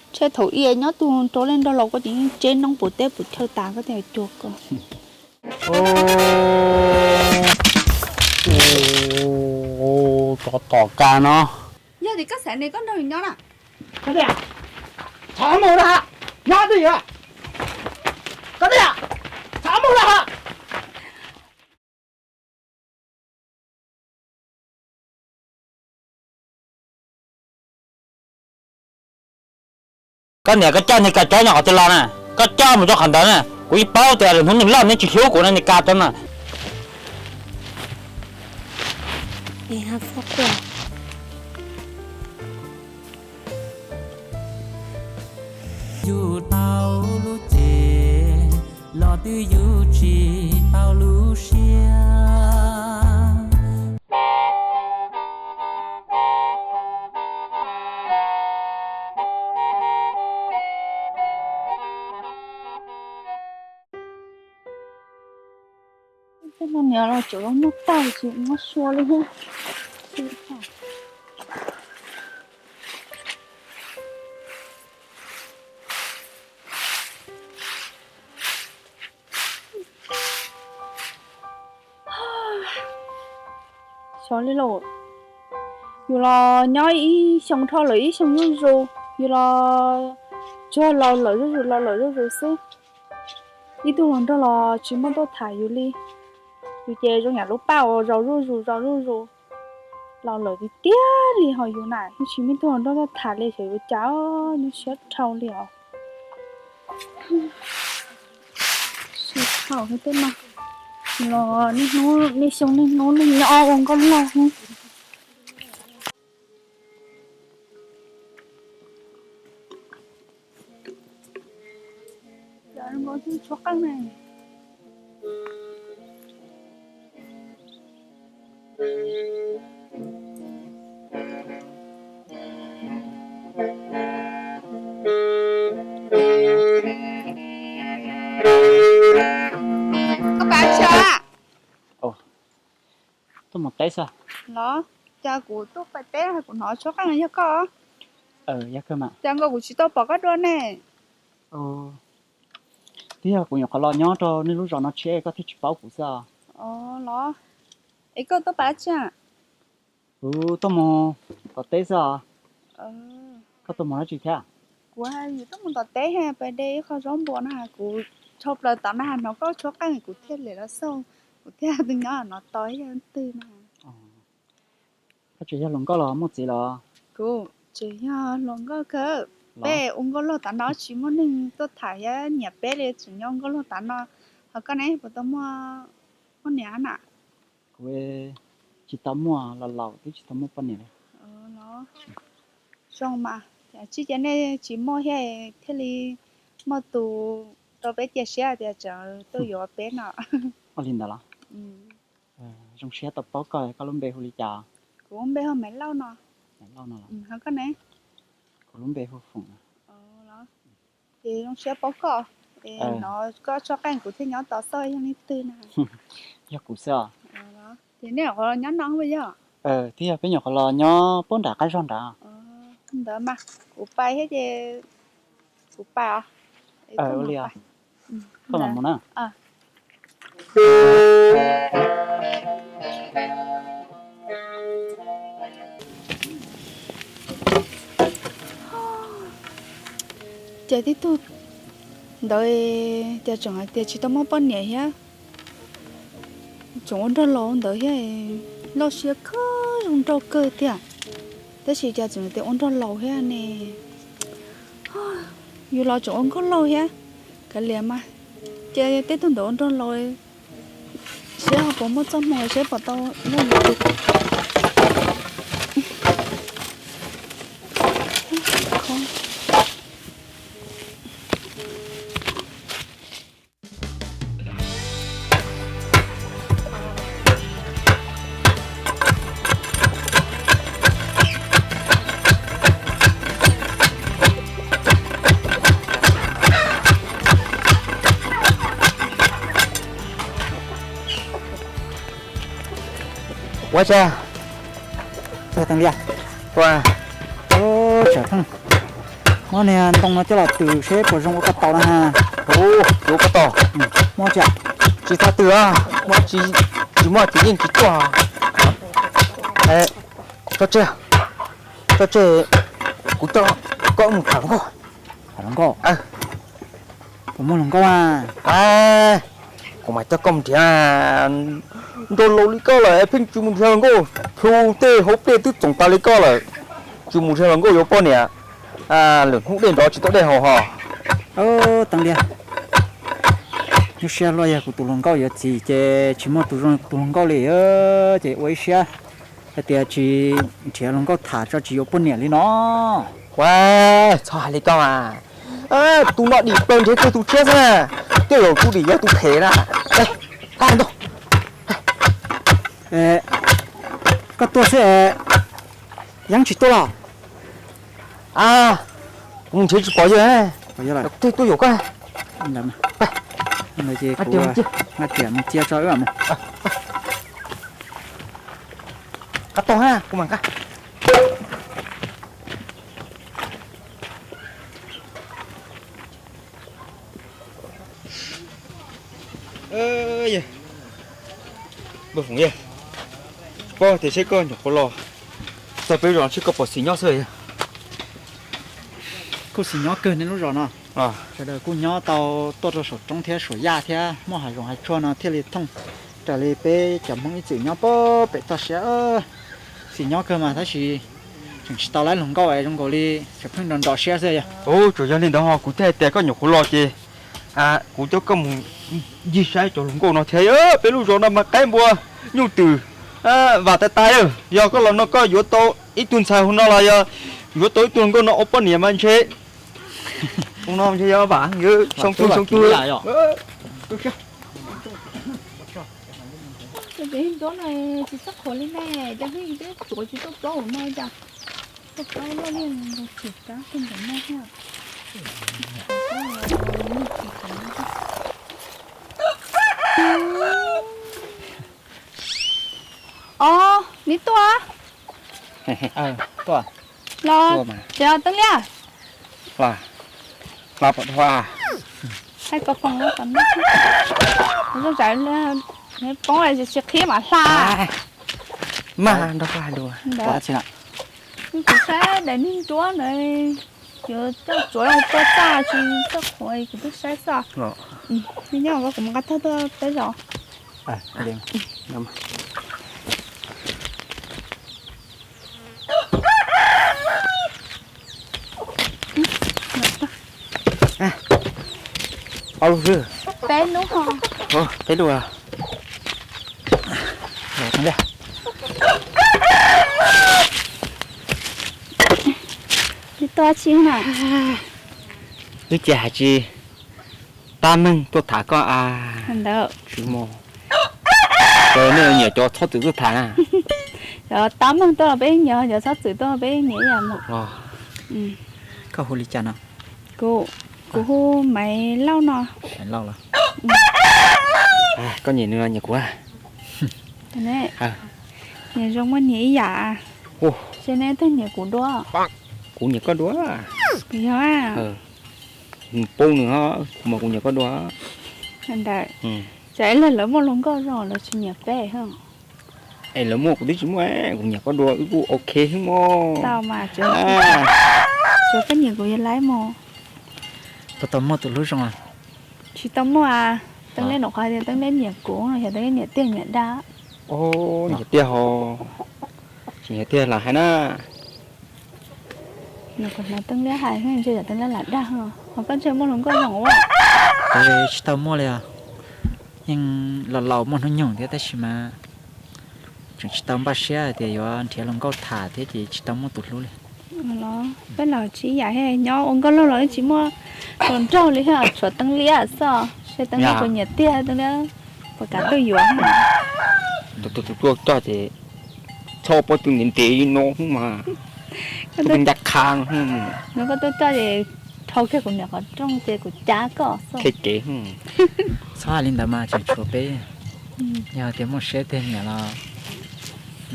Ntshe thaum ub nyob tug nraug leej nraug laus ko ces yeej tseb noob puv teb puv chaw tas koj thiaj cuag ko. Tsov tom ka no. Yog tias koj xav nws koj nrog nws nyob na. Koj tias, txhob mus na, nyob twj ywm. Koj tias, txhob mus na. Koj niam koj coj niag ka tsob no qhov twg los na? Koj coj mus rau qhov ntawd na, kuv yeej paub tias lwm hnub nws loj neb tsis hlub kuv no niag ka tsob na. Yug tau lub cev los twb yug tsis tau lub siab. Tej no niam los tseem muaj tag tsis muab sua li. Xyov li lauj, yus los nyob ib xyoo dhau lawm ib xyoo zuj zus, yus los tsuag laus lawm zuj zus laus lawm zuj zus xwb. Ib tug hluas nraug los tsis muaj tuaj tham yus li. Yus ces zoo yam lub paj uas zaus zuj zus zaus zuj zus. Laus lawm tiag tiag li ho yus na yeej tsis muaj ib tug hluas nraug tuaj tham li xyov yuav cas, nyuaj siab dhau li os. Siab dhau thiab tej no los niaj hnub niaj xyoo niaj hnub niaj nyob ua nkauj laug. Tshuab qeej ne. Koj pab tshaj? Tuaj mus teb xwb. Los, cas kuv tuaj pab teb kuv hnov tshuab qeej yog koj? Yog kawg mas. Cas nkaus kuv tsis tau pom koj dua ne? Twb yog kuv nyuam qhuav los nyob rau nej lub zos no tshiab koj thiaj tsis paub kuv xwb os. Los, es koj tuaj pab tshaj? Kuv tuaj mus tom teb xwb os. Koj tuaj mus dab tsi thiab? Kuv tuaj mus tom teb, pais de ib qho zaub npua no, kuv dhau plaws tom no hnov koj tshuab qeej kuv thiaj li los xauj, kuv thiaj tu nyob no tos yog twg no. Koj tseem yog hluas nkauj los muaj txiv los? Kuv tseem yog hluas nkauj kawg. Peb ua nkauj laug tav no tsis muaj neeg tuaj tham thiab nyiam peb li, tseem nyob ua nkauj laug tav no. Ho koj ne, puas tau muaj poj niam na? Kuv tsis tau muaj, los laus twb tsis tau muaj poj niam li. Zoo mas, tsis ces nej tsis muaj thiaj, thiaj li muaj tus rau peb cia siab tias tseem tuaj yuav peb no. Ua li ntawd los? Zoo siab tau paub koj, koj lub npe hu li cas? Kuv lub npe hu Maiv Lauj no. Maiv Lauj no los? Ho koj ne? Kuv lub npe hu Foom. Ces zoo siab paub koj, es hnov koj tshuab qeej kuv thiaj nyob tos xauj yog leej twg na. Yog kuv xwb os. Ces nej nyuam qhuav nyob no puas yog? Twb yog peb nyuam qhuav los nyob puag nram qab zog nrad. Ntawd mas kuv pais thiab ces kuv pais os. Ua li os. Koj mam mus na. Ces tib tug ntawd cas tseem hais tias tsis tau muaj poj niam thiab, tseem ua nraug laus ntawd thiab, loj siab kawg zoo nraug kawg tiag, tab sis cas tseem tias ua nraug laus thiab ne. Yus los tseem ua nkauj laug thiab, kav liam mas, ces tej tug ntawd ua nraug laus, seb ho puas muaj txoj hmoo seb puas tau noj yus tus. Ua tsaug, ua, tsam pheej Muab niag ntoo no coj los twm seb puas zoo ua koj tau na ha. Ua koj tau. Muab tsis, tsis txhob twm, muab tsis, tsis muaj tsis yeej tsis tuaj. Tso tseg, tso tseg, kuv coj koj mus tham hluas nkauj. Tham hluas nkauj? Puas muaj hluas nkauj a? Kuv mam coj koj mus nrhiav. Nraug laus li koj lawm pheej tsis mus nrhiav hluas nkauj, plhu tej hauv pliaj twb txoom tas li koj lawm, tsis mus nrhiav hluas nkauj yuav poj niam, lwm hnub dej nrov tsis tau dej haus ho. Teeb Liab, lub siab luaj, yog kuv tus hluas nkauj yuav txiv ces tsis muaj tus zoo kuv tus hluas nkauj li, ces ua ib siab hais tias tsis nrhiav hluas nkauj tham tso tsis yuav poj niam li no. Ua, txhob hais li koj mas, tus no dim plaws nrhiav kiag tus tshiab xwb na, tej zaum tus dim yog tus phem na. Koj tuaj xwb, Yeeb tsis tuaj los? Kuv mus nrhiav tsis pom yawg, kuv thiaj tuaj yaum koj. Ntawd ces kuv nqa riam mus cia tso wb mus. Qab tog na, kuv mam nqa. Npawg Foom, tsis paub tias seb koj nyuam qhuav los txog peb zos seb koj puas xis nyob xwb. Kuj xis nyob kawg nej lub zos no. Sawv daws kuj nyob tau tuaj rau saum roob thiab saum yaj thiab muaj hav zoov hav tsuag no thiaj li thooj raws li peb cov Hmoob ib txwm nyob pem toj siab. Xis nyob kawg mas tab sis tseem tsis tau laib hluas nkauj es zoo nkaus li tseem pheej nrov nrov siab xwb yog. Tsuas yog li ntawd ho kuv thiaj hais tias koj nyuam qhuav los ces kuv coj koj mus ncig saib cov hluas nkauj no thiab. Peb lub zos no mas qaib npua nyuj twm vam tas tas. Yog koj los no koj yuav tau ib tug ntxhais hauv no los yog yuav tau ib tug hluas nkauj no ua poj niam mas ntshe, no ntshe yog vam xyoo tug xyoo tug. Tsis txhob qhuav li ne, cov phooj ywg twb tsuav tsis tau plaub hauv no cas, tau plaub loj li tsis kab kawg ntawm no thiab. Os, neb tuaj. Los, Teeb Liab. Hla pom dhau. Hais kom foom, poob tsis qhib mam hla. Mas nrog koj hais lus. Kuv saib daim niag nruab ntawd yuav coj tsuav ua poj txaj tsis txhob qhuav, kuv twb saib xwb. Nyob kuv mus nqa tag tuaj peb zos. Ob lub xwb. Peb lub. Peb lub. Tuaj tsi na? Wb ces hais tsis tab meeg tuaj tham koj a. Ntawd tsis mus. Ces nej nyiam cov txhob txwm tuaj tham na. Cov tab meeg tuaj peb nyiam, cov txhob txwm tuaj peb nyiam ib yam mus. Koj hu li cas no? Kuv, kuv hu Maiv Lauj no. Maiv Lauj los? Koj nyiam nws los nyiam kuv? Nyias zoo muaj nyias ib yam. Seb neb twg nyiam kuv dua? Kuv nyiam koj dua. Kuv yog. Pub nws, kuv mas kuv nyiam koj dua. Ntawd, tsam ib leeg lawv muaj hluas nkauj zoo lawv tsis nyiam peb. Es lawv muaj kuv twb tsis muaj, kuv nyiam koj dua wb kuj ok heev mog. Tau mas, tsuav koj nyiam kuv yog laib mog. Puas tau muaj tus hlub zoo? Tsis tau muaj. Teeb Liab nws qhov tias Teeb Liab nyiam kuv no, yog Teeb Liab nyiam tiag nyiam dag. Nyiam tiag ho, tsis nyiam tiag lam hais na. Nws qhov hnov Teeb Liab hais ntshe yog Teeb Liab lam dag ho, ho koj ntshe muaj hluas nkauj zoo ua. Tsis tau muaj li os. Yeej laus laus muaj hnub nyoog thiab tab sis mas tseem tsis tau npaj siab hais tias yuav nrhiav hluas nkauj tham thiab ces tsis tau muaj tus hlub li. Peb los tsis ib yam, nyob ua nkauj laug los tsis muaj hluas nraug li, tshuav Teeb Liab xwb, seb Teeb Liab puas nyiam tiag, Teeb Liab puas kam tuaj yuav. Tus tuaj coj ces txhob pub tus ntev ntev li no mas, tus ncaj qha. Nws koj tuaj coj ces dhau kiag kuv niam qhov rooj ces kuv cab koj xwb. Txhob hais li ntawd mas tseem tshuav peb. Yog tias muaj siab tiag nyiam los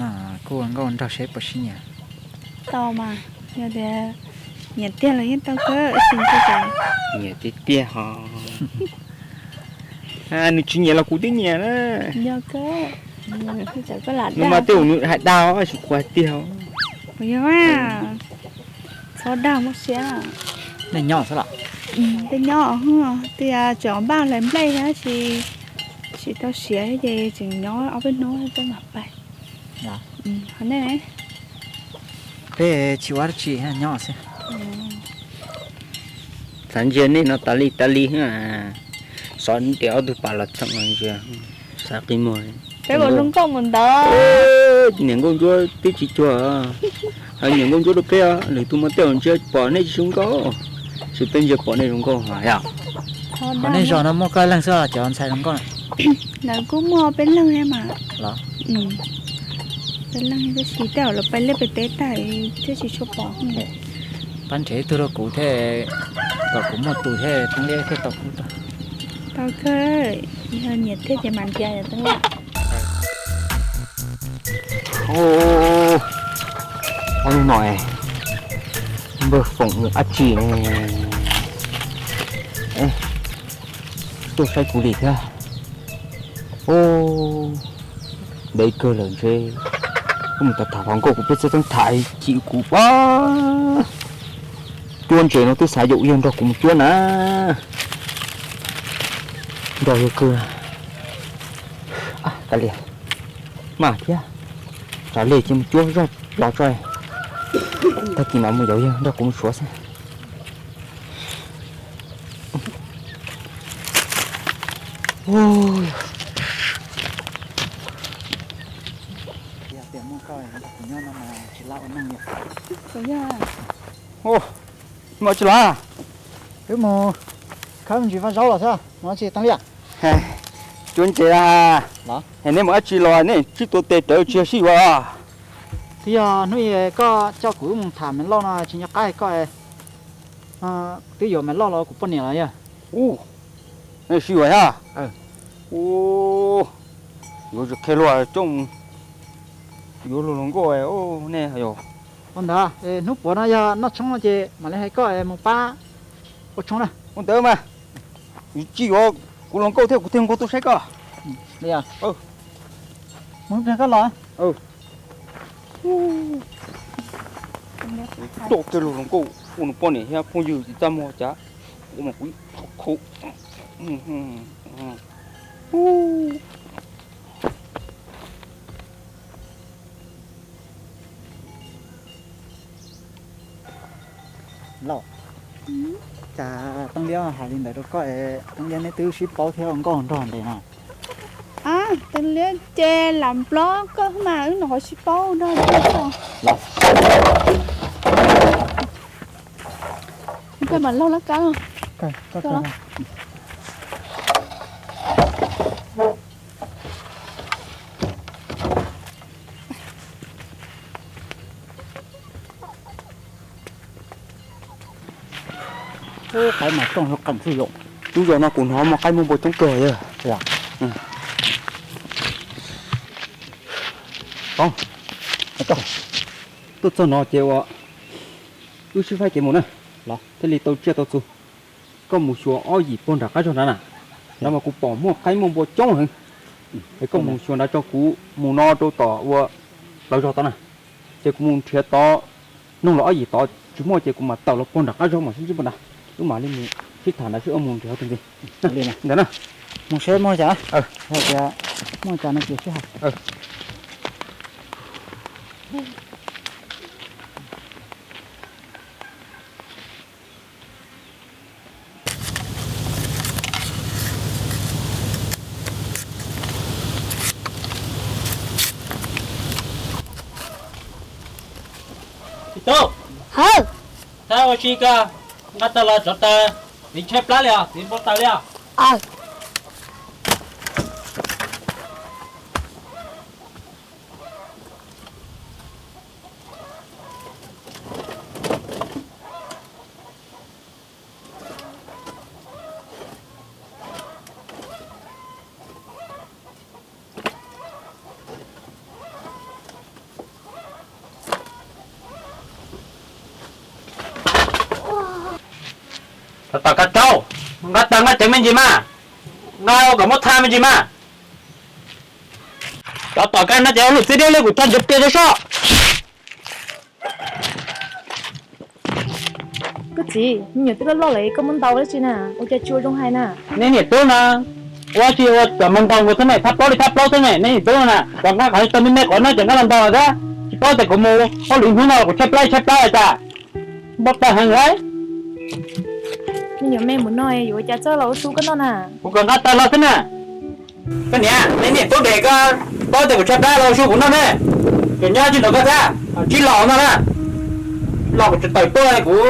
no kuj ua nkauj nraug seb puas sib nyiam. Tau mas, yog tias Nyiam tiag los yeej tau kawg, sim ntsis cas. Nyiam tiag tiag ho. Nws tsis nyiam los kuv twb nyiam na. Yog kawg, nws mas tej zaum nws hais dag os, tab sis kuv hais tiag. Kuv yog a, txhob dag muaj siab. Nej nyob xwb los? Tej nyob, tias tseem npaj hlais nplej thiab, tsis tau siav ces tseem nyob ob peb hnub peb mam pais. Ho nej? Peb tsis ua dab tsi, nyob xwb. Xav ntsia nej no tas li tas li, xov ntiav ob tug pas los txheem ntsia, xav qi muag. Peb ua zoo nkauj mus ntawd. Niam nkauj ntsuab twb tsis cuag, niam nkauj ntsuab rau peb, lwm tus mas tej zaum ntsia pom nej tsis zoo nkauj, tab sis peb ntsia pom nej zoo nkauj yom. Qhov nej zos no muaj koj leej xwb cov ntxhais zoo nkauj na? Lawv kuj muaj peb leeg thiab mas. Los? Peb leeg tab sis tej zaum lawv pais liaj pem teb tag thiaj tsis tshua pom. Pab nrhiav ib tug rau kuv thiab, kom kuv muaj tus thiab Teeb Liab thiaj tau pub tau. Tau kawg, yog nyiam thiab ces mam nrhiav Teeb Liab. Ob hnub no npawg Foom mus dab tsi ne? Tuaj saib kuv li thiab. Ntev kawg lawm ntshe. Koj mus tham tham hluas nkauj kuv peb txawj txeeb tham chim kuv pab. Cuab ntses no twb xav yaum yawg nrog kuv mus cuab na. Nrog yawg kawg. Kav liam, maj thiab. Tsam li ces mus cuab zog los tso, tag kis mam mus yaum yawg nrog kuv mus suav xwb. Mus dab tsi los? Wb mus khawb me ntsis vaj zaub los xwb, mus dab tsi Teeb Liab? Cuab ntses a. Los? Es nej mus dab tsi los nej sib tua tes rawv tsis yog sib yuav? Twb yog hnub ib koj coj kuv wb mus tham Maiv Lauj no tsis nco qab koj, twb yuav Maiv Lauj los kuv poj niam los yog? Ub, nej sib yuav thiab? Ub, yuav tsis qhia luag coj mus yuav luag hluas nkauj nej yog. Ua ntawd, hnub puav no yog noj tshoob no ces mam li hais koj mus pab ua tshoob na. Ua ntawd mas, tsis yuav kuv hluas nkauj thiab kuv thiaj nquag tuaj saib koj. Mus pliag koj los. Coj kiag luag hluas nkauj ua nws poj niam thiab phooj ywg tsis txaj muag cas, ua mas kuv khau. Lauj, cas Teeb Liab hais li ntawd rau koj, Teeb Liab neb twb sib paub thiab ua nkauj nraug ntev no. Teeb Liab ces lam nplob koj mas wb nyuam qhuav sib paub nraug. Koj mam laug lab kab. Qaib mas rooj qees xwb yom. Lub zos no kuv hnov muaj qaib muaj npua coob kawg yog. Tuaj txog no ces ua wb sib faib kev mus na, thiaj li tau tsiaj tau txhu. Koj mus xyuas ob yim puag nram qab zog nrad na, nrad mas kuv pom muaj qaib muaj npua coob heev. Es koj mus xyuas nrad tso, kuv mus no rau tom ua plawv zog tod na, ces kuv mus nrhiav tod, noog los ob yim tod tsis muaj ces kuv mam tawm los puag nram qab zog mam sib ntsib puag nrad. Wb mam li mus sib tham nrad seb wb mus nrhiav tus ntxiv. Ntawd na. Mus seb muaj cas, tias muaj cas no ces sib hais. Tub, thaij ua si koj, nqa taws los tsov taws, txiv tshaib plab li os, txiv npau taws li os. Tom kab rau, nqa tag nqa ceev me ntsis mas, nqa kom muab tha me ntsis mas. Cov tom kab no ces ua lwm txij deb li kuv tso ntsev plias rau soj. Koj txiv, me nyuam twb loj loj lawm koj muab ntaus dab tsi na, ua cas tsis ua zoo hais na? Neb niam tub na, ua tsis ua cov mus ntaus nkaus xwb ne, thab plaub li thab plaub xwb ne, neb niam tub na, cov nqa qhov tau me me qhov no cov nqa los ntaus xwb, tsis paub tias kuv mus ua lwm hnub no kuv tshaib plab tshaib plab li cas. Npau taws heev lauj. Me nyuam me mus no yuav ua cas txawj los ua su koj noj na? Kuv kom nqa taws los xwb na. Koj niam, neb niam tub de koj, paub tias kuv tshaib plab los ua su kuv noj ne. Ces nyob tsis nrog koj thiab, tsis los no na. Los kuv tsis tawm tuaj kuv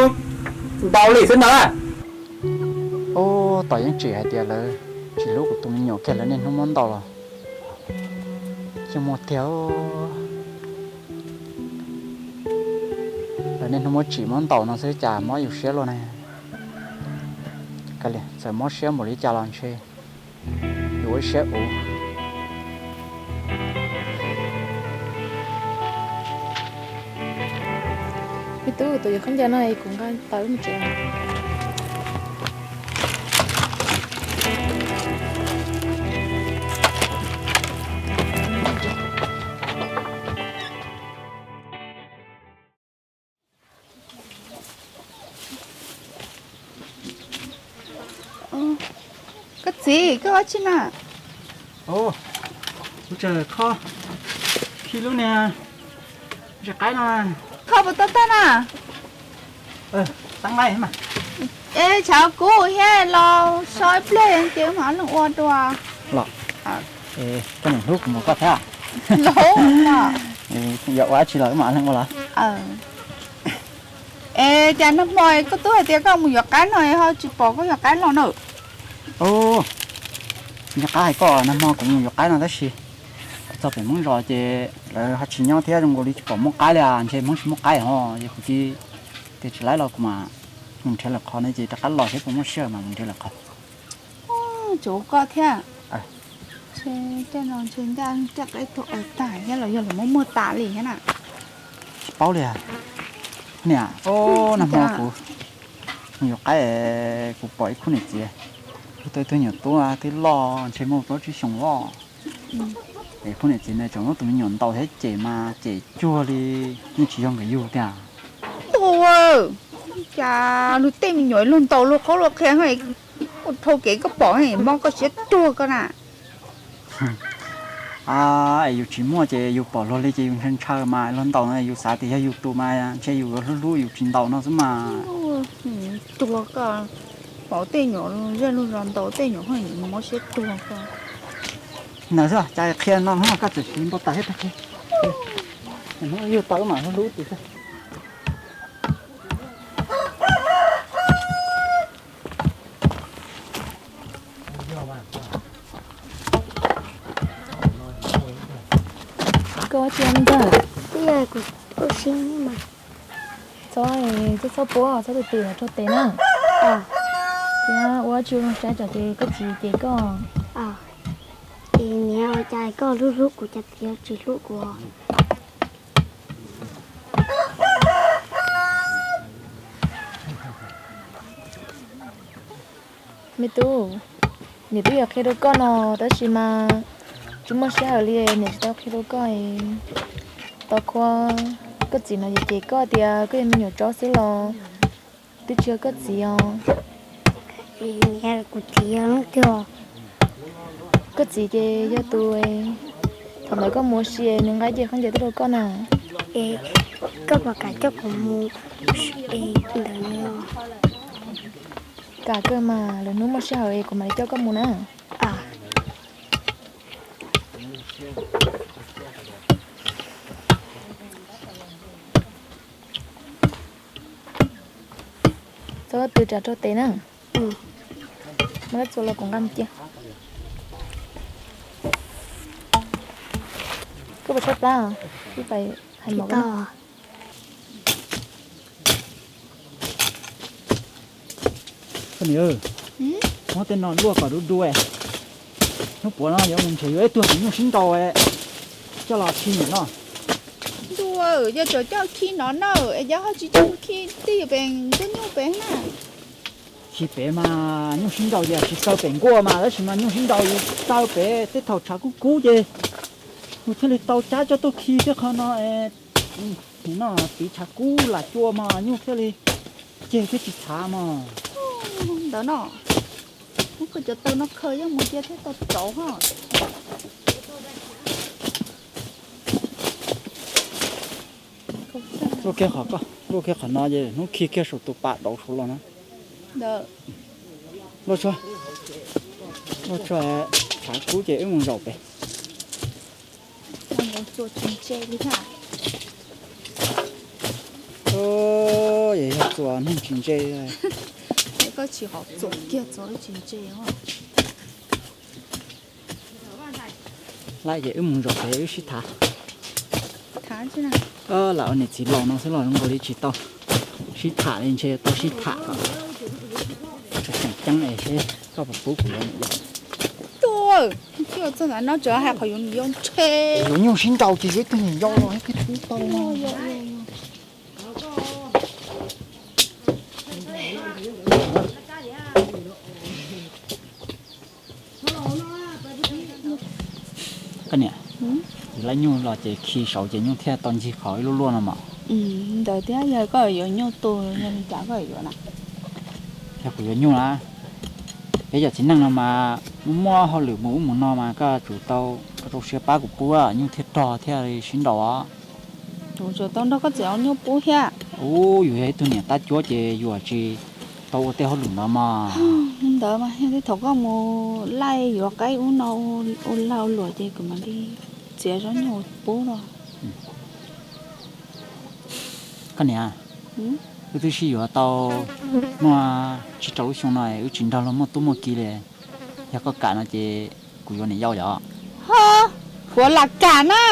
ntaus li xwb no na. Ub, tos yeej tsim hais tias lawv tsis hlub kuv tus me nyuam kiag lawv niaj hnub muab ntaus los. Yeej muaj tiag, lawv niaj hnub muab tsim muab ntaus no xwb cas mob yus siab luaj ne. Kav liam, txawm mob siab npaum li cas los ntshe yus ua siab uv. Me tub, tus yuav khaub ncaws no kuv nqa tawm mus tsev. Koj txiv, koj ua dab tsi na? Ub, kuv tseem kho khi lub niag ntsis qaib no. Kho puas tau tag na? Tab nqaij mas. Es tshav kub thiab los so ib pliag ces mam leej ua dua. Los, koj niam hlub kuv mus koj thiab. Los, yog ua dab tsi los wb mam leej ua los. Es cas nag hmo koj tub hais tias koj mus yuav qaib no ho tsis pom koj yuav qaib los na? Ub, yog qab hais koj, nag hmo kuv mus yuav qaib no tab sis kuv txog pem Hmoob zos ces lawv ho tsis nyob thiab zoo nkaus li tsis pom muaj qaib li as, ntshe Hmoob tsis muaj qaib ho, es kuv cia tias tsis laib los kuv mam mus nrhiav lawm qhov no ces rov qab los thiab puas muaj sij hawm mas mus nrhiav lawm qhov. Tsuav koj thiab. Tej no ntshe ncaj ncaj qaib tuag ua tag thiab los yog lawv muab muag tas li thiab na. Tsis paub li. Niam, o, nag hmo kuv mus yuav qaib, kuv pom ib khub niam txiv, ib tug nyuam tub twb loj ntshe muaj plaub tsib xyoos loj. Es khub niam txiv ne tseem muab tus me nyuam ntaus thiab cem mas cem cuag li yeej tsis yog nkawd yug tiag. Tuag, cas luag tej me nyuam luag ntaus luag qhuab luag qhia, ua dhau kev koj pom mob koj siab tuag koj na. Es yus tsis muaj ces yus pom luag li ces yus ntshaw ntshaw mas luag ntaus no yus xav tias yog yus tus mas ntshe yus hlub hlub yus tsis ntaus no xwb mas. Tuag koj, pom tej nyuam zej luag zos ntaus tej nyuam mob siab tuag koj. Ntawd xwb cas qhia no koj txawm siv npau taws thiab tag kis. Hnub yug tau mam hlub hlub tus xwb. Koj ua tsi me ntxawg? Txhob, txhob puab, txhob tu tis rau tes na. Thiab ua tsi zoo saib tsam ces koj txiv cem koj. Ces niam, ua cas koj hlub hlub kuv cas txiv tsis hlub kuv? Me tub, niam twb yuav qhia rau koj no tab sis mas tsis muaj sij hawm li, niam tsis tau qhia rau koj. Tau qhua, koj txiv no ces cem koj tias koj yog me nyuam tsov xwb los twb tsis yog koj txiv os. Kuv txiv yog leej twg? Koj txiv ces yog tus thaum ntawd koj mus ua si nws nqa ib ce khaub ncaws tuaj rau koj na. Es koj puas kam coj kuv mus ntawd? Kam kawg mas, lwm hnub muaj sij hawm es kuv mam li coj koj mus na. Txhob tw tsam rau tes na. Muaj kab txhua los kuv nqa mus cia. Koj puas tshaib plab? Ib pais hais mov. Koj niam, muab tej no luaj kom du du, hnub puav no yuav mus nrhiav yuav ib tug nyuj sib nraus coj los khi niam no. Ntuj, yog tsuas coj khi no na, es yog ho tsis coj khi twj ywm pem nkuaj nyuj pem na. Khi pem mas nyuj sib nraus ces tsis kaw pem nkuaj mas, tab sis mas nyuj sib nraus yus kaw pem tej thaum tshav kub kub ces yus thiaj li tau cab coj tuaj khi thiab. Qhov no nim no tiv tshav kub lam cua mas nyuj thiaj li ceg thiab tsis tshav mas. Ntawd no, muab koj cov taw no khaws yeej mus cia thiab tau rauv ho. Luaj kiag qhov ko, luaj kiag qhov no ces hnub khi kiag saum tus pas dauv saud los na. Luaj tsuag, luaj tsuag, tshav kub ces wb mus zaum pem. Yog txuas neeg tsis ntse. Koj tsis hov txuas kiag txuas tsis ntse. Lawm ces wb mus zaum pem wb sib tham. Lam ua niam txiv laus no xwb los zoo nkaus li tsis tau sib tham li, ntshe tau sib tham kom tseem ceeb es seb koj puas pub kuv yuav niam yau. Tsis txog ntawm no tseem hais qhov yuav niam yau ntshe. Yuav nyuj sib nraus ces yuav ib tug niam yau los ib tug tub tau no. Koj niam, yus laij nyuj los ces khi saud ces nyuj thiaj tau ncig qhov ib lub luaj no mas. Ntawd thiab yog koj yuav nyuj tu yog li cas koj yuav na? Yog kuv yuav nyuj na, peb cov txiv neej no mas muaj muaj hauj lwm mus ub mus no mas koj tsum tau rau siab pab kuv pub nyuj thiaj rog thiaj sib nraus os. Kuv tsum tau nrog koj txiv ua nyuj pub thiab. Ub, yus yog ib tug niam tab cuab ces yus tsis tau ua tej hauj lwm ntawd mas. Li ntawd mas yog tej thaum koj mus laij yuav qaib ub no ua lag ua luam ces kuv mam li txiav zaub nyuj pub no. Koj niam, wb twb sib yuav tau muaj tsib rau lub xyoo no wb tsis nrog luag muaj tub muaj ki li. Yog koj kam no ces kuv yuav niam yau yom. Ho, kuv lam kam na.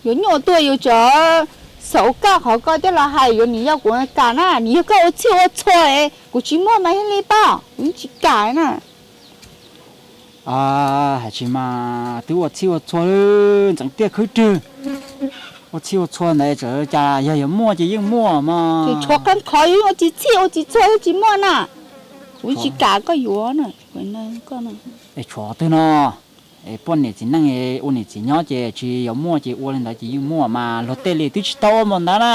Yuav nyuaj tuaj yus tseem xav ua kaj qhov koj coj los hais yuav niam yau kuv kam na. Nws yog koj ua txhij ua txhua es kuv tsis muaj mas thiaj li pab, kuv yeej tsis kam na. Hais tsis mas twb ua txhij ua txhua ntxeev tiaj khwb rwg. Ua txhij ua txhua ntawd txawm cas yog yuav muaj ces yeej muaj mas. Tshuav qee qhov yus ua tsis txhij ua tsis txhua thiaj tsis muaj na. Kuv tsis kam koj yuav na. Es tshuav twg no, es poj niam txiv neej ua niam txiv nyob ces tsis yuav muaj ces ua li ntawd ces yeej muaj mas. Luag tej li twb tsis tau ua npaum ntawd na.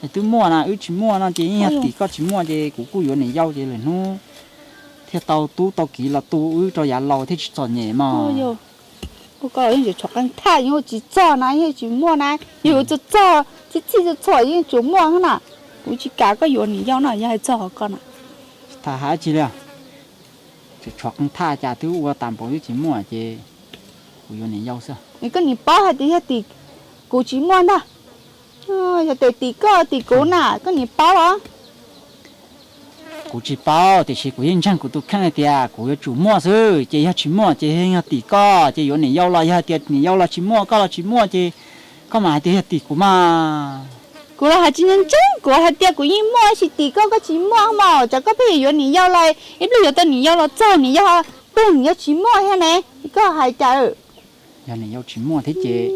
Es twb muaj na, wb tsis muaj no ces yeej yog tim koj tsis muaj ces kuv kuj yuav niam yau ces lwm hnub thiaj tau tub tau kiv los tu wb rau yav laus thiaj tsis txom nyem mog. Ua koj los yeej tshuav qee thaj yeej ua tsis txog na, yeej tsis muaj na. Yog yuav txog txog txhij txhij txhua txhua yeej tsuas muaj na. Kuv tsis kam koj yuav niam yau no yog hais txog qhov koj na. Tsis tham hais tsi li, tseem tshuav qee thaj cas twb ua tas npaum twb tsis muaj ces kuv yuav niam yau xwb. Koj niam paub hais tias yog tim kuv tsis muaj ntag. Yog tias tim koj tim kuv na koj niam paub los? Kuv tsis paub tiam sis kuv yeej ntseeg kuv tus kheej hais tias kuv yuav tsum muaj xwb ces yog tsis muaj ces yog tim koj ces yuav niam yau los yog tias niam yau los tsis muaj koj los tsis muaj ces koj mam hais tias yog tim kuv mas. Kuv los hais tsis ntseeg, kuv hais tias kuv yeej muaj, tab sis tim koj koj tsis muaj mas, tsam koj pheej yuav niam yau los, ib pliag yuav tau niam yau los txog niam yau peg niam yau tsis muaj thiab ne, koj hais cas? Yog niam yau tsis muaj thiab ces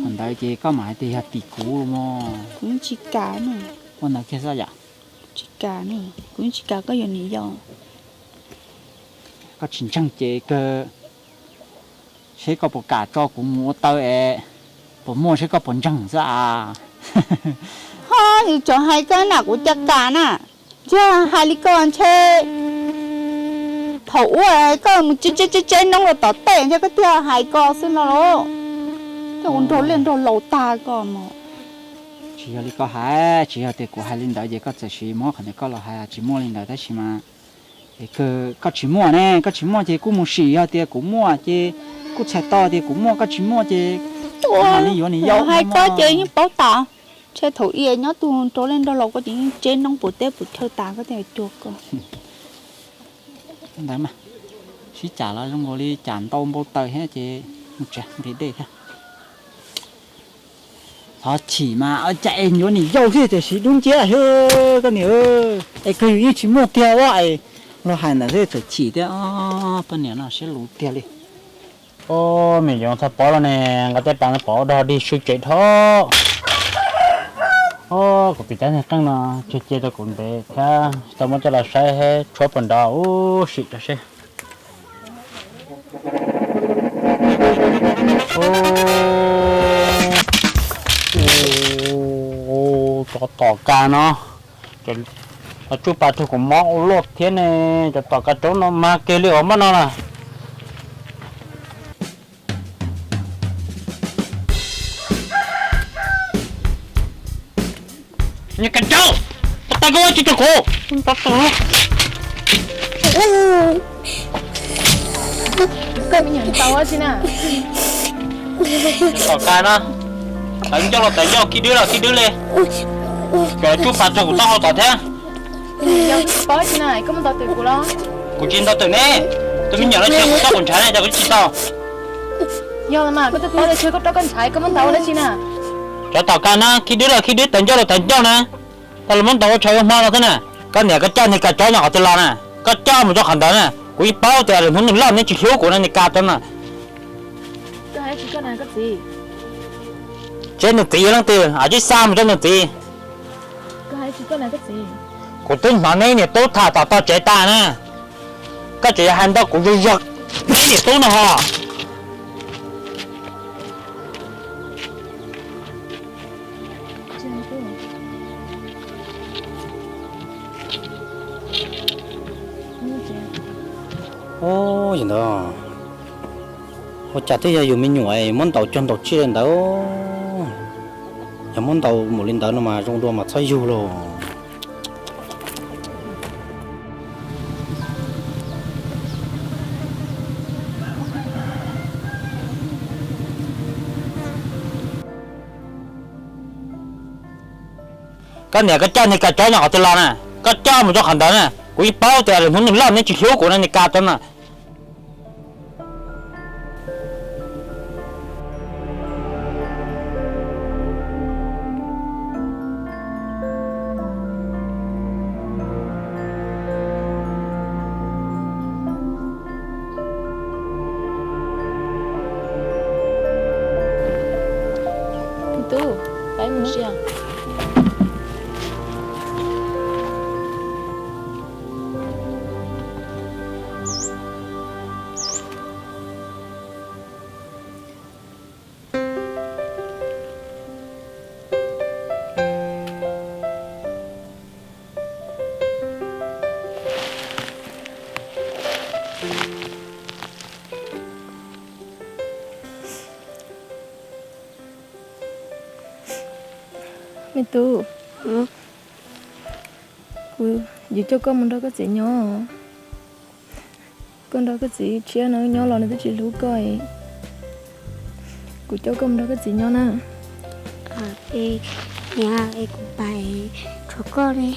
thaum ntawd ces koj mam hais tias yog tim kuv los mas. Kuv yeej tsis kam na. Ua ntawd kiag xwb yom. Tsis kam na, kuv yeej tsis kam koj yuav niam yau. Koj tsis ntseeg ces kawg, seb koj puas kam tso kuv mus ua taw es puas muaj seb koj puas ntseeg xwb as. Ho, yus tseem hais koj na kuv cas kam na. Yog hais li koj ntshe thaum ub koj mus tseb tseb tseb noob rau tom tej ntshe koj thiaj hais ko xwb no los. Koj ua nraug liaj nraug laus tag koj no. Tsis yog li koj hais, tsis yog tias kuv hais li ntawd ces koj txawm siv muab qhov ntawd koj los hais tsis muaj li ntawd tab sis mas es kawg koj tsis muaj ne, koj tsis muaj ces kuj mus sim, yog tias kuv muaj ces kuj txhais tau tias kuv muaj, koj tsis muaj ces kuv mam li yuav niam yau hais koj ces yeej paub tas. Ntshe thaum ub nyob tus nraug liaj nraug laus koj ces yeej tseb noob puas teb puas chaw tas koj thiaj cuag koj. Ntawd mas sib cam los zoo nkaus li cam ntau npau taws thiab ces mus tsev nqhis dej thiab. Thov chim mas cas es yuav niam yau xwb tiam sis dub nciab thiab koj niam. Es kawg yus yeej tsis muaj tiag ua es los hais ntawd xwb txawm chim thiab. Poj niam no siab luv tiag li. Ub, me yoov txhob pov los ne, nqa tej pas no pov dog dig sw tsev dhau. Kuv tus cab niag qeej no tseg cia rau kuv ntev thiab tsis tau muab coj los saib tshuab puas nrov ub sim rau seb. Cov tom ka no, cov tsuj pas rau kuv mob ua luaj thiab ne. Cov tom ka roob no mag kiag li os maj no na. Niag ka roob, ua tau koj ua tsis rau kuv. Tom ka no, tawv ncauj los tawv ncauj, khib dwb los khib dwb li. Cov tsuj pas rau kuv taub hau tom thiab. Kuv tsis ntaus twm ne, tus me nyuam no tsis yog kuv txoj kuv ntshav ne, cas kuv tsis tau. Cov tom ka no khib dwb los khib dwb, tawv ncauj los tawv ncauj na. Tau los muab ntaus ua tshav ua hmo no xwb na. Koj niam koj coj niag ka roob no qhov twg los na? Koj coj mus rau qhov ntawd na, kuv yeej paub tias lwm hnub nws loj neb tsis hlub kuv no niag ka roob no. Tsev nws txiv yog leej twg, a tib xa mus rau nws txiv. Kuv twb hnov neb niam tub tham tom tog tsev tas na. Koj tseem yuav hais ntau kuv yog yog neb niam tub no ho. Ub, yog ntawd, ua cas twb yog yus me nyuam muab ntaus cuag ntaus tsiaj li ntawd. Yog muab ntaus mus li ntawd no mas zoo dua mas txhob yug lauj. Koj niam koj coj niag ka roob no qhov twg los na? Koj coj mus rau qhov ntawd na, kuv yeej paub tias lwm hnub nws loj neb tsis hlub kuv no niag ka roob no. Me tub, pab mus ua si os. Me tub, kuv yuav coj koj mus nrog koj txiv nyob. Koj nrog koj txiv tshiab no nyob los nws twb tsis hlub koj. Kuv coj koj mus nrog koj txiv nyob na. Es niam, es kuv pab tshuav koj ne.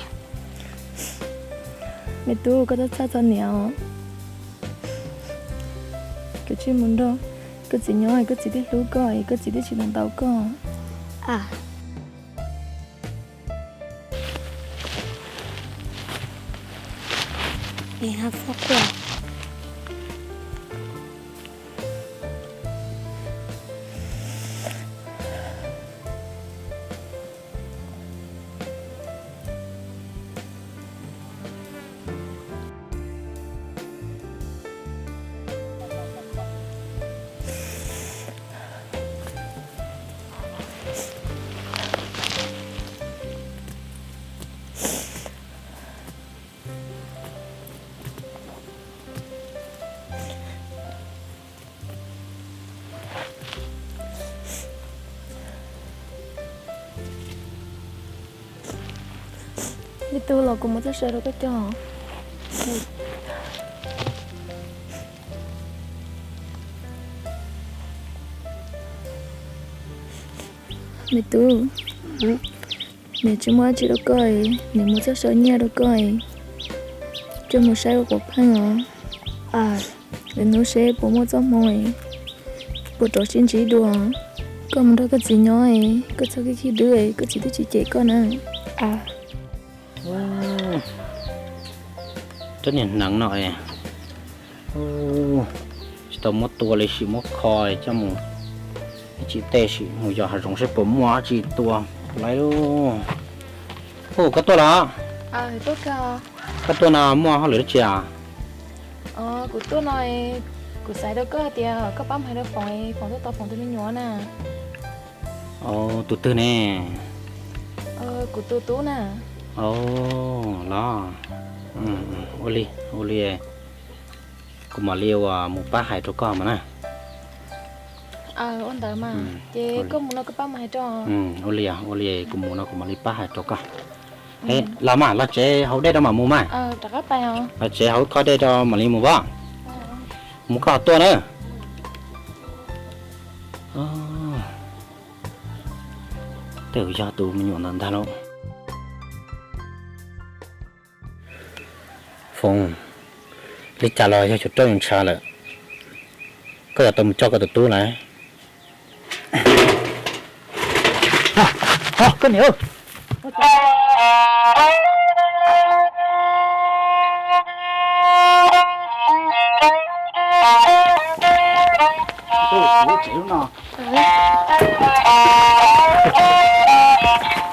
Me tub, koj txhob txhawj txog niam os. Koj cia li mus nrog koj txiv nyob, koj txiv twb hlub koj, koj txiv twb tsis ntaus koj. Me tub, los kuv muab txoj saw rau koj coj. Me tub, niam tsis muaj dab tsi rau koj, niam muab txoj saw nyiaj rau koj, coj mus saib ua quav pheej os. Lwm hnub seb puas muaj txoj hmoo, puas rov sib ntsib dua. Koj mus nrog koj txiv nyob, koj txhob khib khib dwb, koj txiv twb tsis cem koj na. Cov niag hneev no tsis tau muab tua li, sim muab kho coj mus ib chim tej sim mus yos hav zoov seb puas muaj dab tsi tua lawm lauj. Ub, koj tuaj los? Koj tuaj no muaj hauj lwm dab tsi os? Kuv tuaj no, kuv xav rau koj hais tias koj pab mus hais rau Foom, Foom tuaj tos Foom tus me nyuam na. Tus twg ne? Kuv tus tub na. Los, ua li, ua li, kuv mam li ua mus pab hais rau koj mas na. Ua ntawd mas, ces koj mus no koj pab mus hais rau. Ua li, ua li, kuv mus no kuv mam li pab hais rau koj. Los mas, los tsev haus dej rau mam mus mas. Los tsev haus khob dej rau mam li mus pob. Mus koj ho tuaj na. Tej zaum yog tus me nyuam ntawd ntag lauj. Foom, li cas los yog yuav raug ntshav lawm, koj yuav tau mus coj koj tus tub lawm.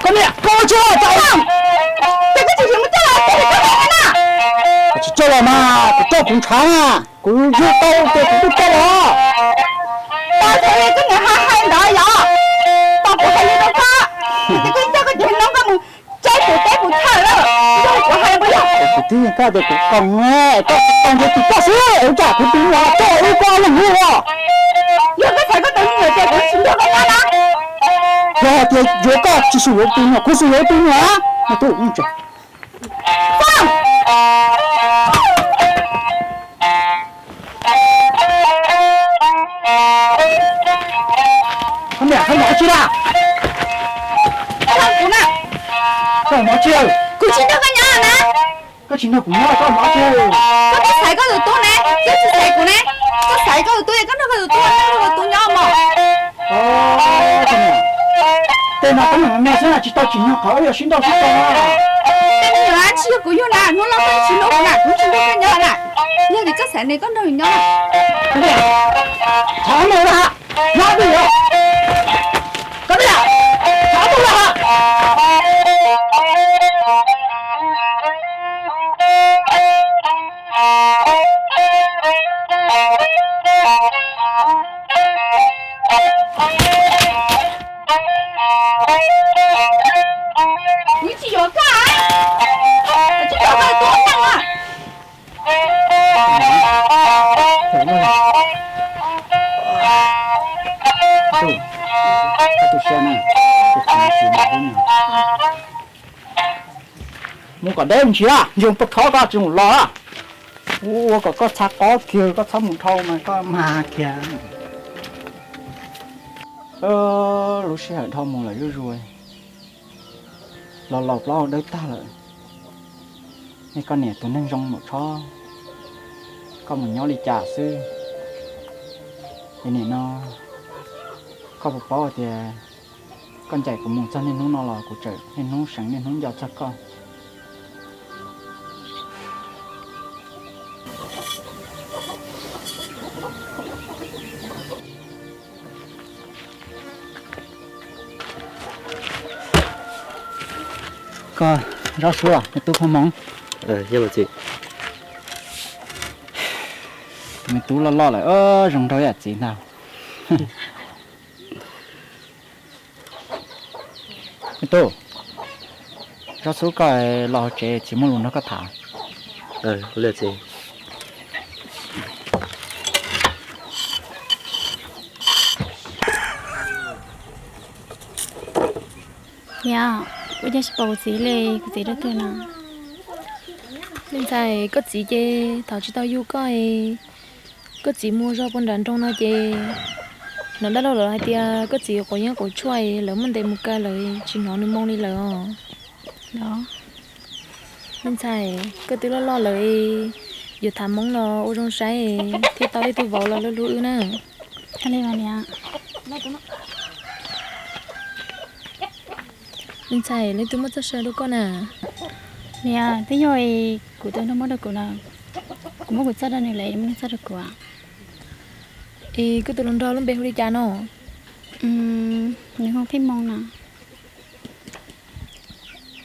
Koj niam, koj niam, koj tsis, koj tsis coj los mas kuv coj kuv ntshav na, kuv yug tau ces kuv twb coj los. Tau ces koj niam hais ntawd yog, tau kuv hais li rau koj, ces koj coj koj cov noob koj mus tsaib puv teb puv chaw lawm, yog kuv hais puas yog? Kuv twb yog koj tias kuv koom, koj koom ces kuv coj xwb, ua cas kuv tus me nyuam coj wb koj leej lub os. Yog koj txhais koj tus me nyuam ces kuv tsis nrog koj nyob na. Yog hais tias yuav koj tsis xum yuav tus me nyuam, kuv xum yuav tus me nyuam. Koj niam, koj mov tsis laj? Koj mov tsis laj? Kuv tsis nrog koj nyob na. Koj tsis nrog kuv nyob koj mov tsis? Koj twb xaiv koj tus tub ne, koj tsis xaiv kuv ne. Koj xaiv koj tus tub, koj nrog koj tus tub, koj nrog koj tus tub nyob mog. Tej no koj niam me xwb na, tsis tau tsim nyog qhov wb yuav sib nrauj sib tso. Tej me nyuam tsis yog kuv yug na, hnub no koj tsis hlub kuv na, kuv tsis nrog koj nyob na. Yog li koj xaiv ne koj nrog nws nyob. Txhob mus na, nyob twj ywm. Koj twj ywm, txhob mus na. Kuv tsis yuav koj, kuv tsis yuav koj tus tub neeg os. Mus kom deb ntsia, ntseg paj khov koj tsis mus los. Ua kom koj txhav qob kiag, koj txhob mus dhau mas koj mag kiag. Lub sij hawm dhau mus lawm zuj zus, los laus plaub hau dawb tag lawm. Nej koj niam tus neeg zoo maum tshob, koj mus nyob li cas xwb? Es nim no koj puas paub hais tias koj ncaim kuv mus txog niaj hnub no los kuv tseem niaj hnub seev niaj hnub nco txog koj. Koj Zob Xub, nws tub Phaj Hmoov. Tus me tub loj loj lawm, zoo nraug ib yam txiv ntag. Me tub, Zob Xub, koj los hauv tsev, txiv muaj lus nrog koj tham. Niam, ua cas tsis pom kuv txiv li, kuv txiv dab twg na? Me ntxhais, koj txiv ces thaum tsis tau yug koj, koj txiv mus zog puag nram nroog no ces hnov dab laug lawv hais tias koj txiv quav yeeb quav tshuaj, lawv muab ntes mus kaw lawm, tsis hnov nws moo li lawm os. Me ntxhais, koj twb loj loj lawm, yuav tham hmoob los ua zoo saib thiaj tau ib tug vauv los hlub hlub wb na. Me ntxhais, leej twg muab txoj saw rau koj na? Niam, twb yog kuv tus nraug muab rau kuv na. Kuv muab kuv txoj rau nws lawm, nws muab nws txoj rau kuv. Es koj tus hluas nraug lub npe hu li cas no? Nws hu Phij Moo no.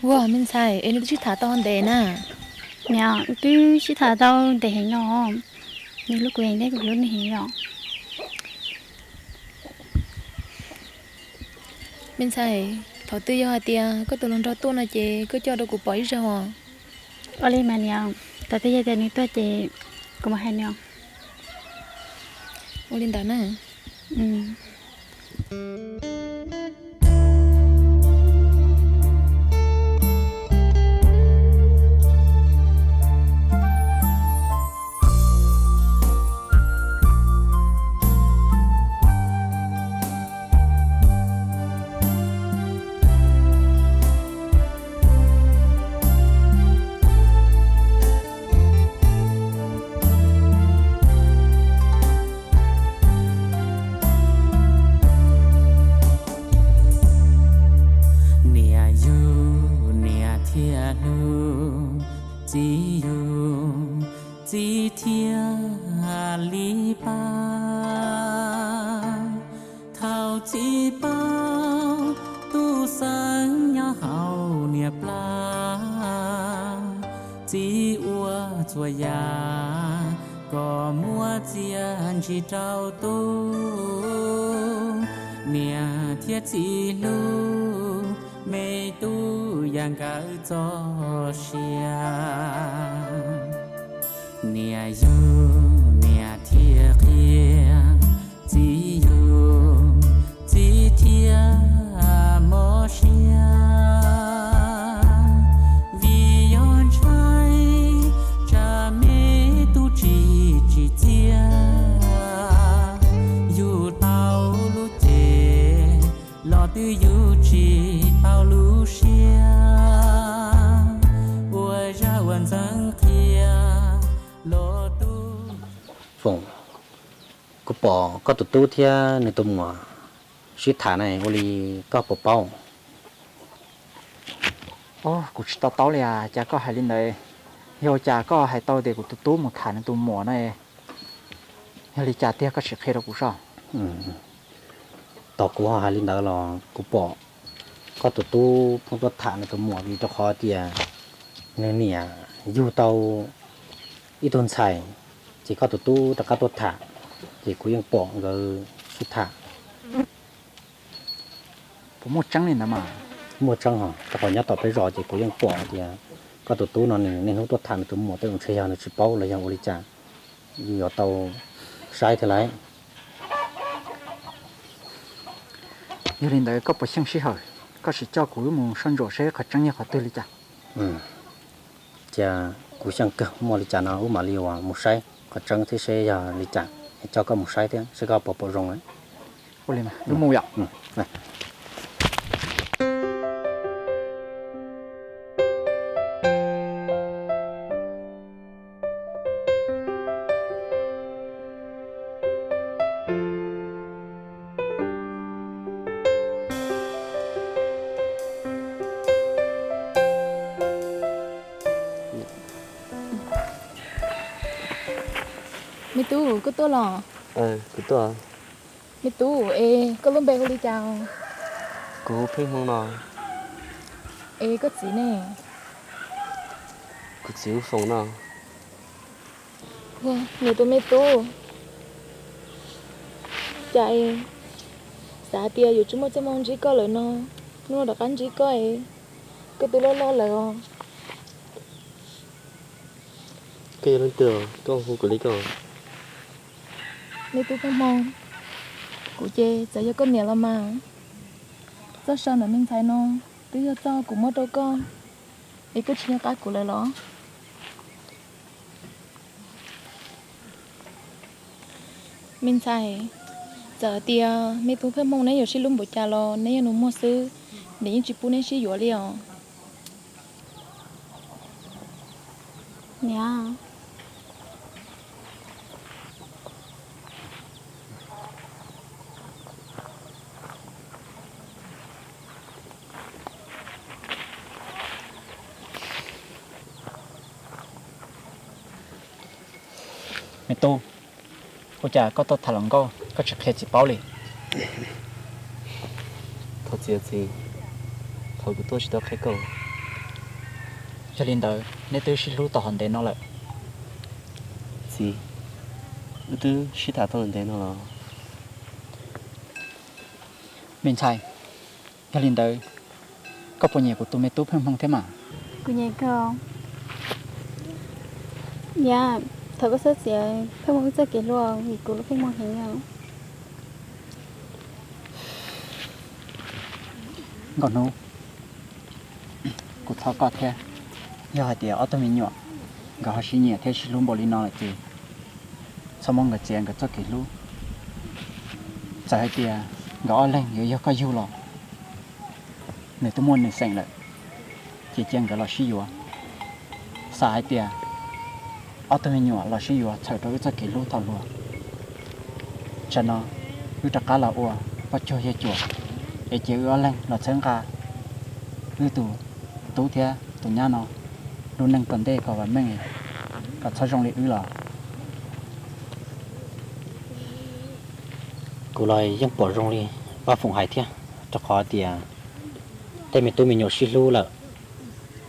Ua me ntxhais, es nws twb sib tham tau ntev na? Niam, wb twb sib tham tau ntev heev no. Nws hlub kuv heev thiab kuv hlub nws heev yom. Me ntxhais, thaum twg yog hais tias koj tus hluas nraug tuaj no ces koj coj rau kuv pom ib zaug os. Ua li mas niam, thaum twg yog tias nws tuaj ces kuv mam hais nws os. Ua li ntawd na. Niam yug niam thiaj hlub, txiv yug txiv thiaj li pab. Thaum txiv paub tub xeeb nyob hauv niam plab, txiv ua txhua yam kom muab txiaj ntsig rau tub. Niam thiab txiv hlub me tub yam nkawd txoj sia. Niam yug niam thiaj qhia, txiv yug txiv thiaj mob siab. Vim yog ntshai tsam me tub tsis tsim txiaj, yug tau lub cev los twb yug tsis tau lub siab. Ua zaj uas ntxeev qhia los tub. Foom, kuv pom koj tus tub thiab nws tus muam sib tham na, ua li koj puas paub? Kuv tsis to taub li as, cas koj hais li ntawd? Yog ua cas koj hais tau tias kuv tus tub mus tham nws tus muam na? Yog li cas tiag koj sim qhia rau kuv soj. Tos kuv ho hais li ntawd los kuv pom koj tus tub pheej tuaj tham nws tus muam vim rau qhov tias nws niam yug tau ib tug ntxhais, ces koj tus tub rov qab tuaj tham, ces kuv yeej pom nkawd sib tham. Puas muaj tseeb li ntawd mas? Muaj tseeb hos, rau qhov nyob tom peb zos ces kuv yeej pom tias koj tus tub no nws niaj hnub tuaj tham nws tus muam, tej zaum ntshe yog nws tsis paub los yog ua li cas, yuav tau saib thiab lauj. Yog li ntawd koj puas xyeej sij hawm, koj sim coj kuv wb mus soj ntsuam seb qhov tseeb yog qhov twg li cas. Cia kuv xyeej kawg, muaj li cas no wb mam li mus saib qhov tseeb thiab seb yog li cas, coj koj mus saib thiab seb koj puas pom zoo. Ua li mas wb mus yom. Me tub, koj tuaj los? Kuv tuaj. Me tub, es koj lub npe hu li cas? Kuv hu Pheej Hmoo no. Es koj txiv ne? Kuv txiv hu Foom no. Ua, niam tus me tub, cas es xav hais tias yuav tsis muaj txoj hmoo ntsib koj lawm no, hnub no rov qab ntsib koj es koj twb loj loj lawm os. Koj yog leej twg, koj hu kuv li ko? Me tub Pheej Hmoo, kuv ces txawm yog koj niam los mas, txoj saw ntawm me ntxhais no twb yog txoj kuv muab rau koj, es koj tsis nco qab kuv lawm los? Me ntxhais, txawm hais tias me tub Pheej Hmoo neb yuav sib hlub npaum cas los neb yog nus muag xwb, nws yeej tsis pub neb sib yuav li os. Niam. Me tub, ua cas koj tuaj tham hluas nkauj koj tsis qhia txiv paub li? Thov txim txiv, qhov kuv tuaj tsis tau qhia koj, Yog li ntawd neb twb sib hlub tau hov ntev no lawm? Txiv, wb twb sib tham tau ntev no los. Me ntxhais, yog li ntawd koj puas nyiam kuv tus me tub Pheej Hmoo thiab mas? Kuv nyiam kawg. Niam, thov koj txhob txiav Pheej Hmoo wb txoj kev hlub vim kuv hlub Pheej Hmoo heev os. Nkauj Hnub, kuv thov koj thiab, yog hais tias ob tug me nyuam nkawd ho sib nyiam thiab sib hlub npaum li no lawm ces txhob muab nkawd txiav nkawd txoj kev hlub. Txawm hais tias nkawd ob leeg yuav yog koj yug los, nws twb muaj nws xeem lawm, ces cia nkawd los sib yuav. Xav hais tias ob tug me nyuam los sib yuav txhawm rau wb txoj kev hlub thaum hluas. Tsam no wb rov qab los ua poj cuag yawg cuas, es cia wb ob leeg los txhawb nqa wb tus tub thiab tus nyab no lub neej tom ntej kom vam meej, kom txhob zoo li wb los. Kuv los yeej pom zoo li Paj Foom hais thiab, rau qhov tias tej me tub me nyuam sib hlub lawm,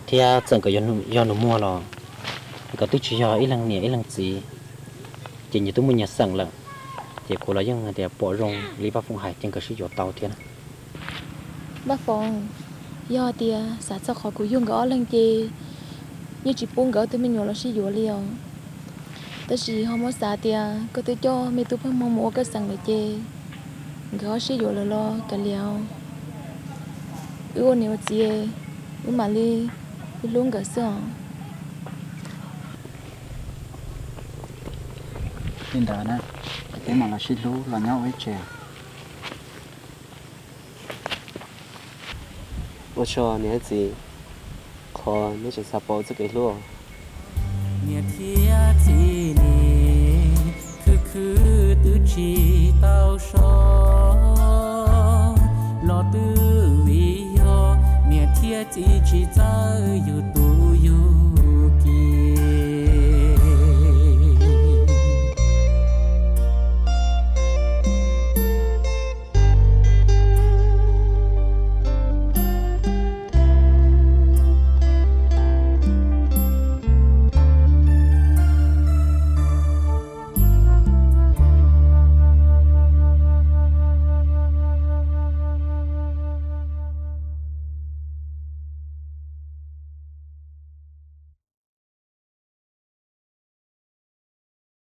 thiab txawm nkawd yog nus muag los nkawd twb tsis yog ib leeg niam ib leeg txiv, ces nyias twb muaj nyias xeem lawm. Ces kuv los yeej hais tias pom zoo li Paj Foom hais ces nkawd sib yuav tau thiab. Paj Foom, yog tias xav txog qhov kuv yug nkawd ob leeg ces yeej tsis pub nkawd ob tug me nyuam los sib yuav li os. Tab sis ho muab xav tias koj twb coj me tub Pheej Hmoo mus ua koj xeem lawm ces nkawd ho sib yuav lawm los kav liam, wb ua niam ua txiv wb mam li hlub nkawd xwb os. Li ntawd na, peb mam los sib hlub los nyob ua ib tsev. Ua tsaug niam txiv, qhov neb tseem xav pab txoj kev hlub. Niam thiab txiv ne, khwv khwv twb tsis tau so, los twb vim yog niam thiab txiv tsis txawj yus tus yus.